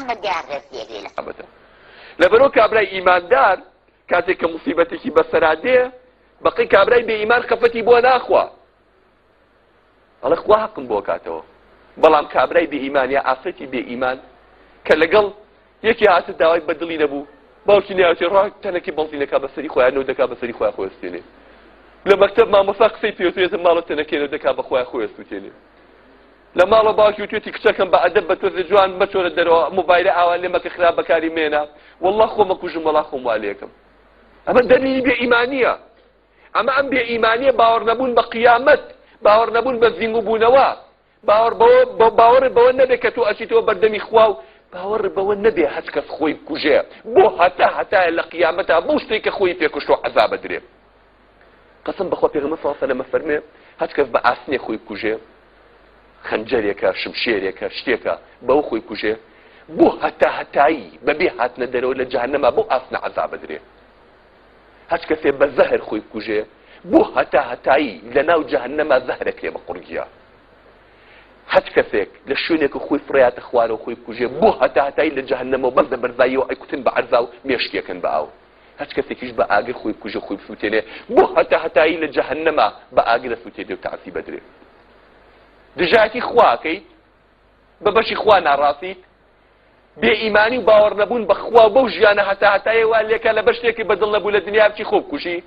ئەمە دیار ڕێز لێگرێ لە بابەتە. لەبەرئەوە کابرای ئیماندار کاتێک کە موسیبەتێکی بەسەرا دێ بەقەی کابرای بێ ئیمان خەفەتی بۆ ناخوا ئەڵێ خوا حەقم بۆ کاتەوە بەڵام کابرای بێ ئیمان یا ئافرەتی بێ ئیمان کە لەگەڵ یەکی هاتە داوای بەدڵی نەبوو باوکی ناوتێ ڕا تەنەکی بەنزینەکە بەسەری خۆیان نەو دەکا بەسەری خۆیان خۆستێنێ لە مەکتەب مامۆستا قسەی پێوتێتە ماڵە تەنەکێ نەو دەکا بە خۆیان خۆستێنێ لە ماڵەوە باوکی وتوێتی کچەکەم بە ئەدەب بە تۆزێ جوان مەچۆرە دەرەوە مۆبایلە ئاوا لێ مەکە خراپ بەکاری مێنە واللە خۆم ئەکوژم وەڵا خۆم وا لێکەم ئەمە دەلیلی بێ ئیمانیە ئەمە ئەم بێ ئیمانیە باوەڕ نەبوون بە قیامەت باوەڕ نەبوون بە زیندووبوونەوە باوەڕ بەوە باوەڕ بەوە نەبێ کە تۆ ئەچیتەوە بەردەمی خوا و باوەڕ بەوە نەبێ هەچ کەس خۆی بکوژێ بۆ هەتا هەتایە لە قیامەتا بەو شتێک کە خۆی پێکوشتوە عەزابە درێ قەسەم بەخوا پێغەمبەر صلی اللە علیه و سلم فەرمێ هەچ کەس بە ئاسنێ خۆی بکوژێ خەنجەرێکە شمشێرێکە شتێکە بەو خۆی کوژێ بۆ هەتا هەتایی بەبێ هاتنە دەرەوە لە جەهەنەما بۆ ئاسنە عەزابە درێ هەچ کەسێ بە زەهر خۆی بکوژێ بۆ هەتا هەتایی لە ناو جەهەنەما زەهرەکرێ بە قوڕگیا هەچ کەسێک لە شوێنێک خۆی فڕیاتە خوارەوە خۆی بکوژێ بۆ هەتا هەتایی لە جەهەنەمەوە بەس لە بەرزاییەوە ئەیکوتن بە عەرزا و مێشکێکن بە ئاو هەچ کەسێکیش بە ئاگر خۆی بکوژێ خۆی بسوتێنێ بۆ هەتا هەتایی لە جەهەنەما بە ئاگر ئەسوتێنرێ و تەعزیب ئەدرێ. دژایەتی خوا ئەکەیت، بە بەشی خوا ناڕازیت، بێ ئیمانی و باوەڕ نەبوون بە خوا و بەو ژیانە هەتا هەتایە وا لێکە لەبەر شتێکی بە دڵ نەبوو لە دنیا بچی خۆ بکوژی،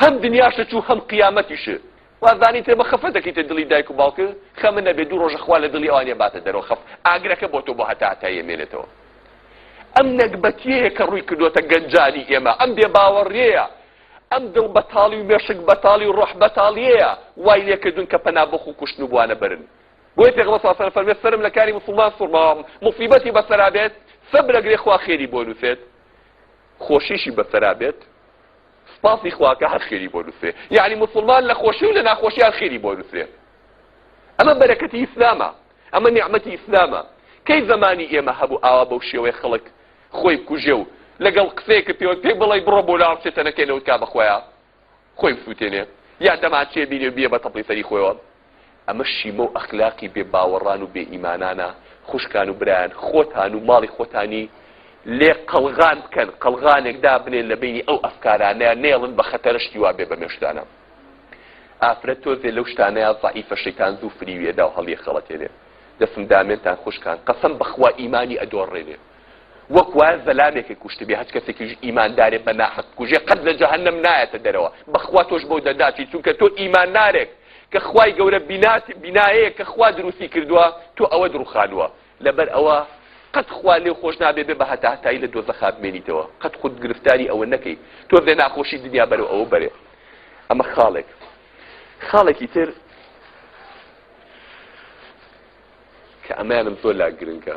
هەم دنیاشت چوو هەم قیامەتیشت. وا زانیت بە خەفەت دەکەیتە دڵی دایک و باوکت، خەمت نەبێ دوو ڕۆژە خوا لە دڵی ئەوان باتە دەرەوە خەف ئاگرەکە بۆ تۆ بۆ هەتا هەتایی ئەمێنێتەوە. ئەم نەگبەتیەیە کە ڕووی کردۆتە گەنجانی ئێمە، ئەم بێباوەڕیەیە، ئەم دڵ بەتاڵی و مێشک بەتاڵی و ڕۆح بەتاڵیەیە وای لێکردوون کە پەنا بۆ خۆکوشتن و بوانە بەرن. بۆیە پێغەمبەر صلی اللە علیه و سلم فەرمووی سەرم لە کاری موسڵمان سوڕماوە موسیبەتی بەسەرا بێت سەبر ئەگرێ خوا خێری بۆ نووسێت، خۆشیشی بەسەرا بێت سپاسی خوا کە هەر خێری بۆ نووسێ. یەعنی موسڵمان لە خۆشی و لە ناخۆشی هەر خێری بۆ نووسێ. ئەمە بەرەکەتی ئیسلامە. ئەمە نیعمەتی ئیسلامە. کەی زەمانی ئێمە هەبوو ئاوا بەو شێوەیە خەڵک خۆی بکوژێ و لەگەڵ قسەیەکت پێوە پێی بڵێی بڕۆ بۆ لاوە بچێ تەنەکەی نەوت کا بە خۆیا خۆی بسووتێنێ یا دەمانچەیە بینێ و بیە بە تەپڵی سەری خۆیەوە. ئەمە شیمە و ئەخلاقی بێ باوەڕان و بێ ئیمانانە خوشکان و برایان خۆتان و ماڵی خۆتانی لێ قەڵغان بکەن قەڵغانێک دابنێن لە بەینی ئەو ئەفکارانەیا نەیەڵن بە خەتەرە شتی وا بێ بە مێشکتانا. ئافرەت تۆزێ لەو شتانەیا زەعیفە شەیتان زوو فریوی ئەدا و هەڵیەخەڵەتێنێ دەسم دامێنتان خوشکان قەسەم بەخوا ئیمانی ئەدۆڕێنێ وەک وایە زەلامێکت کوشتبێ هەچ کەسێکیش ئیماندارێ بە ناحەق بکوژێ قەت لە جەهەنەم نایەتە دەرەوە بەخوا تۆش بەو دەرداچی چونکە تۆ ئیماندارێک کە خوای گەورە بینات بینایەیە کە خوا دروستی کردووە تۆ ئەوەت ڕوخانووە لەبەر ئەوە قەت خوا لێو خۆش نابێ بێ بە هەتا هەتایی لە دۆزەخا بمێنیتەوە قەت خۆت گرفتاری ئەوە نەکەی تۆزێ ناخۆشی دنیا بەرەو ئەوە بەرێ ئەمە خاڵێک خاڵێکی تر کە ئەمەیانم زۆر لا گرنگە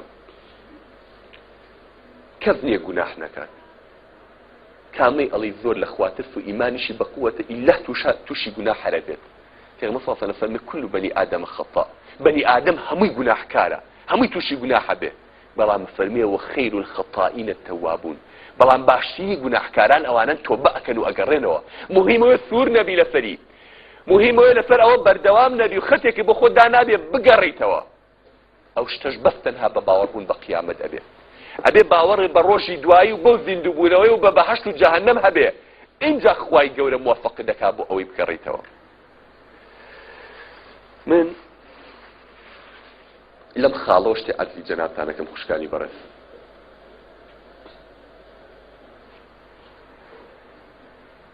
کەس نییە گوناح نەکات کامەی ئەڵی زۆر لە خواترس و ئیمانیشی بە قووەتە ئیلا تووشی گوناح هەرە بێت پێغەمبەر صلی اللە علیه و سلم كل بني آدم خطاء بەنی ئادەم هەمووی گوناحکارە هەمووی تووشی گوناحە بێ بەڵام فەرمیێ وخیر الخطائین التوابون بەڵام باشترینی گوناحکاران ئەوانەن تۆبە ئەکەن و ئەگەڕێنەوە مهمەوە سوور نەبی لەسەری مهمەوە لەسەر ئەوە بەردەوام نەبی و خەتێکی بۆ خۆت دانابێ بگەڕیتەوە ئەو شتەش بەس تەنها بە باوەڕبوون بە قیامەت ئەبێ. ئەبێ باوەڕێ بە ڕۆژی دوایی و بەو زیندووبوونەوەی و بە بەهەشت و جەهەنەم هەبێ ئینجا خوای گەورە موەفەقت دەکا بۆ ئەوەی بگەڕێیتەوە. من لەم خاڵەوە شتێ عەرزی جەنابتانەکەم خوشکانی بەڕێز.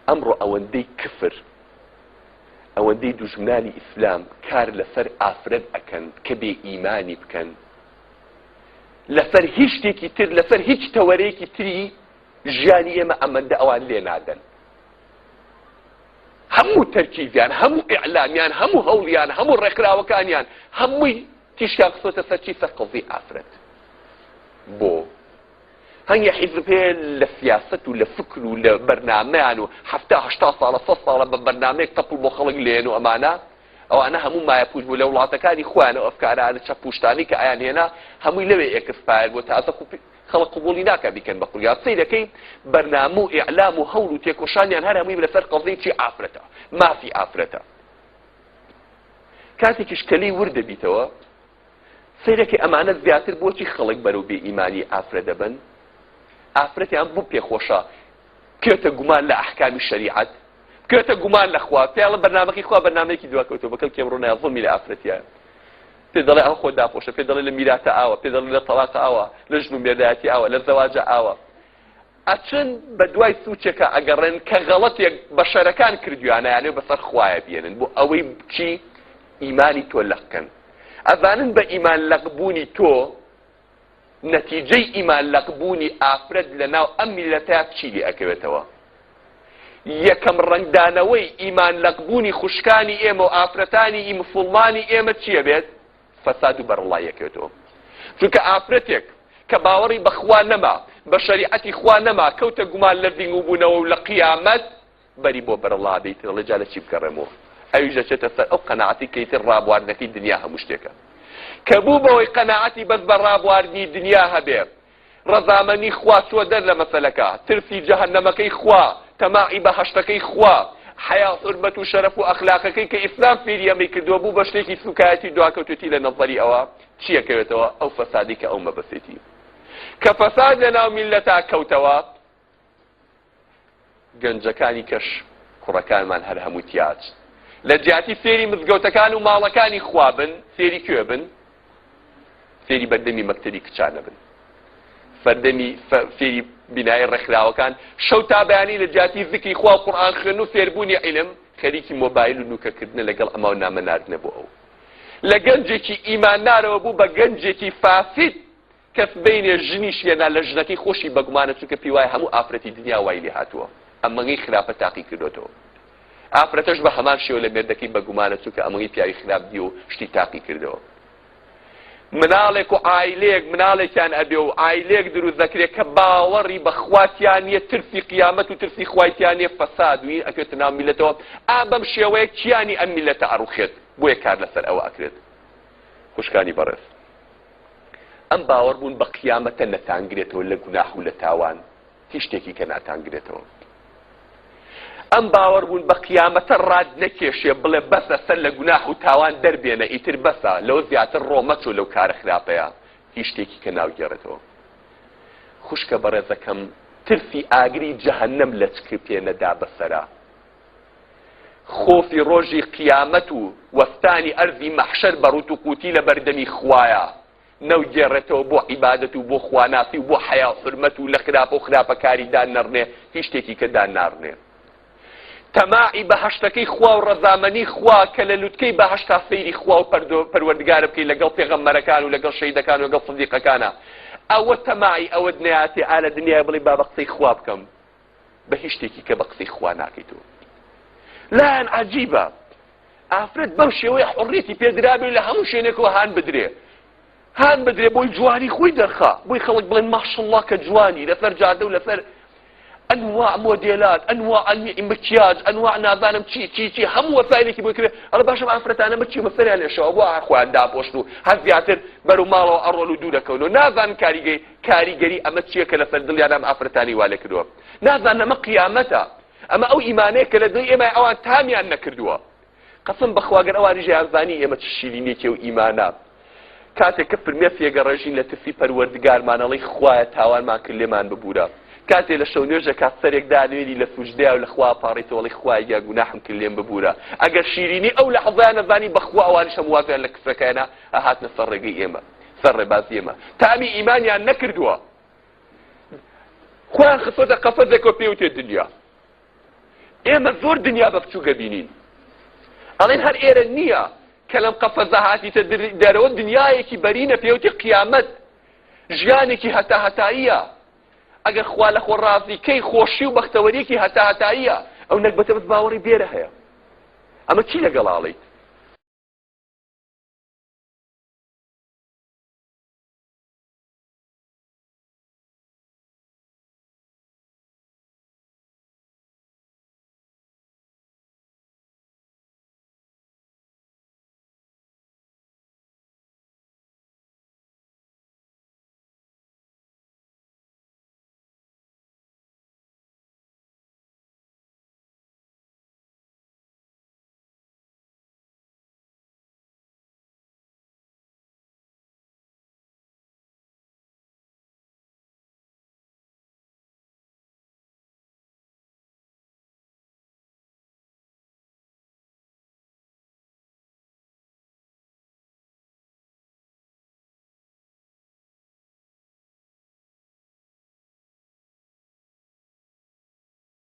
ئەمڕۆ ئەوەندەی کفر ئەوەندەی دوژمنانی ئیسلام کار لەسەر ئافرەت ئەکەن کە بێ ئیمانی بکەن لەسەر هیچ شتێکی تر لەسەر هیچ تەوەرەیەکی تری ژیانی ئێمە ئەمەندە ئەوان لێ نادەن هەموو تەرکیزیان هەموو ئیعلامیان هەموو هەوڵیان هەموو ڕێکخراوەکانیان هەمووی تیشکیان خستۆتە سەر چی سەر قەزی ئافرەت بۆ هەنگێ حیزب هەیە لە سیاسەت و لە فکر و لە بەرنامەیان و حەفتا هەشتا ساڵە سەد ساڵە بە بەرنامەیەک تەپڵ بۆ خەڵک لێن و ئەمانە ئەوانە هەموو مایەپووچ بوو لە وڵاتەکانی خۆیان ئەو ئەفکارانە چەپ و شتانەی کە ئەیان هێنا هەمووی لەوێ expire بوو تازە خەڵک قبوڵی ناکا بیکەن بە قوریا سەیرەکەی بەرنامە و ئیعلام و هەوڵ و تێکۆشانیان هەر هەمووی لەسەر قەزیەی چی ئافرەتە مافی ئافرەتە کاتێکیش کە لێی ورد دەبیتەوە. سەیرەکەی ئەمانە زیاتر بۆچی خەڵک بەرەو بێ ئیمانی ئافرەت دەبەن؟ ئافرەتیان بۆ پێخۆشە بکەوێتە گومان لە ئەحکامی شەریعەت، بکەوێتە گومان لە خوا، پێی ئەڵێ بەرنامەکەی خوا بەرنامەیەکی دواکەوتووە، بە کەڵکی ئەمڕۆ نایە، زوڵمی لە ئافرەتیایە. پێ دەڵێ ئەو خۆ داپۆشە، پێ دەڵێ لە میراتە ئاوە، پێ دەڵێ لە تەڵاقە ئاوە، لە ژن و مێردایەتی ئاوە، لە زەواجە ئاوە. ئەچن بە دوای سوچێکا ئەگەڕێن کە غەڵەتێک بەشەرەکان کردویانە یانێ بەسەر خوایە بێنن بۆ ئەوەی چی ئیمانی تۆ لەق کەن. ئەزانن بە ئیمان لەق بوونی تۆ نەتیجەی ئیمان لەق بوونی ئافرەت لە ناو ئەم میللەتە چی لێ ئەکەوێتەوە؟ یەکەم ڕەنگدانەوەی ئیمان لەق بوونی خوشکانی ئێمە و ئافرەتانی ئی مسوڵمانی ئێمە چیە بێت؟ فەساد و بەرەڵایی ئەکەوێتەوە. چونکە ئافرەتێک کە باوەڕی بە خوا نەما، بە شەریعەتی خوا نەما، کەوتە گومان لە زینگوبوونەوە و لە قیامەت، بەری بۆ بەرەڵا بێ ئیتر ئەڵێ جا لە چی بگەڕێمەوە؟ ئەویش دەچێتە سەر ئەو قەناعەتەی کە ئیتر ڕابواردنەکەی دنیا هەموو شتێکە. کە بوو بەوەی قەناعەتی بەس بە ڕابواردنی دنیا هەبێ، ڕەزامەنی خوا چووە دەر لە مەسەلەکە، ترسی جەهەنەمەکەی خوا، تەماعی بەهەشتەکەی خوا، حەیا و حورمەت و شەرەف و ئەخلاقەکەی کە ئیسلام فێری ئەمەی کردووە بوو بە شتێکی سوکایەتی و دواکەوتوێتی لە نەزەری ئەوە چی ئەکەوێتەوە؟ ئەو فەسادەی کە ئەو مەبەستێتی. کە فەساد لەناو میللەتا کەوتەوە، گەنجەکانی کەش کوڕەکانمان هەر هەموو تیاچ لە جیاتی فێری مزگەوتەکان و ماڵەکانی خوا بن فێری کوێ بن؟ فێری بەردەمی مەکتەبی کچانە بن فەردەمی فێری بینای ڕێکخراوەکان شەو تا بەیانی لە جیاتی زیکری خوا و قورئان خوێن و فێربوونی عیلم خەریکی مۆبایل و نوکەکردنە لەگەڵ ئەما و نامە ناردنە بۆ ئەو لە گەنجێکی ئیماندارەوە بوو بە گەنجێکی فاسد کە سبەینێ ژنیش هێنا لە ژنەکەی خۆشی بەگومانە چونکە پێی وایە هەموو ئافرەتی دنیا وای لێ هاتووە ئەمەگەی خراپە تاقی کردۆتەوە ئافرەتەش بە هەمان شێوە لە مێردەکەی بەگومانە چونکە ئەمەگەی پیاوی خراپ دیوە و شتی تاقی کردەوە مناڵێک و عایلەیەک مناڵێکیان ئەبێ و عایلەیەک دروست دەکرێت کە باوەڕی بە خوا تیا نییە ترسی قیامەت و ترسی خوای تیا نییە فەساد و ئەکەوێتە ناو میللەتەوە ئا بەم شێوەیە کیانی ئەم میللەتە ئەڕوخێت بۆیە کار لەسەر ئەوە ئەکرێت خوشکانی بەڕێز ئەم باوەڕ بوون بە قیامەتە نەتانگرێتەوە لە گوناح و لە تاوان، هیچ شتێکی کە ناتانگرێتەوە. ئەم باوەڕ بوون بە قیامەتە ڕات نەکێشێ بڵێ بەسە سەر لە گوناح و تاوان دەربێنە ئیتر بەسە لەوە زیاتر ڕۆ مەچۆ لەو کارە خراپەیە هیچ شتێکی کە ناوگێڕێتەوە. خوشکە بەڕێزەکەم ترسی ئاگری جەهەنەم لەچک پێ نەدا بەسەرا. خۆفی ڕۆژی قیامەت و وەستانی ئەرزی مەحشەر بە ڕووت و قووتی لە بەردەمی خوایە نەوگێڕێتەوە بۆ عیبادەت و بۆ خواناسی و بۆ حەیا و حورمەت و لە خراپە و خراپەکاری دان نەڕنێ هیچ شتێکی کە دان ناڕنێ تەماعی بەهەشتەکەی خوا و ڕەزامەنی خوا کە لە لوتکەی بەهەشتا سەیری خوا و پەروەردگارە بکەی لەگەڵ پێغەمبەرەکان و لەگەڵ شەهیدەکان و لەگەڵ سدیقەکانە ئەوە تەماعی ئەوەت نەیاتێ ئا لە دنیای بڵێ با بە قسەی خوا بکەم بە هیچ شتێکی کە بە قسەی خوا ناکەیت و لایان عجیبە ئافرەت بەم شێوەیە حڕێتی پێدرابێ لە هەموو شوێنێکەوە هان بدرێ هان بدرێ بۆی جوانی خۆی دەرخا بۆی خەڵک بڵێن ماشەڵڵا کە جوانی لەسەر جادە و لەسەر ئەنواع مۆدێلات ئەنواع مکیاج ئەنواع نازانم چی چی چی هەموو وەسایلێکی بۆ کرێ ئەڵێ باشم ئافرەتانە بچی مەسەریان لێشەوە بۆ خۆیان داپۆشن و هەر زیاتر بەرەو ماڵەوە ئەڕۆن و دوورەکەون و نازانن کاریگەی کاریگەری ئەمە چیە کە لەسەر دڵیان ئەم ئافرەتانەی وا لێکردووە؟ نازانن ئەمە قیامەتە، ئەمە ئەو ئیمانەیە کە لە دڵی ئێمەیە ئەوان تامیان نەکردووە. قەسەم بەخوا گەر ئەوانیش ئەیانزانی ئێمە چ شیرینیەکی ئەو ئیمانە کاتێک کە فرمێسکێک ئەڕێژین لە ترسی پەروەردگارمان ئەڵێی خوایە تاوانمان کرد لێمان ببورە کاتێ لە شەو نوێژەکا سەرێک دانوێنی لە سوجدەیا و لە خوا ئەپاڕێیتەوە ئەڵێی خوایە گیان گوناحم کرد لێم ببورە ئەگەر شیرینی ئەو لەحزەیان ئەزانی بەخوا ئەوانیش هەموو وازیان لە کفرەکەیان ئەهاتنە سەر ڕێگەی ئێمە سەر ڕێبازی ئێمە تامی ئیمانیان نەکردووە خۆیان خستۆتە قەفەزێکەوە پێی وتێ دنیا ئێمە زۆر دنیا بە بچووکە بینین ئەڵێن هەر ئێرە نییە کە لەم قەفەزە هاتیتە دەرەوە دنیایەکی بەرینە پێوتی قیامەت ژیانێکی هەتا هەتاییە ئەگەر خوا لە خۆ ڕازی کەی خۆشی و بەختەوەریەکی هەتا هەتاییە ئەو نەگبەتە بەس باوەڕی بێرە هەیە ئەمە چی لەگەڵاڵیت؟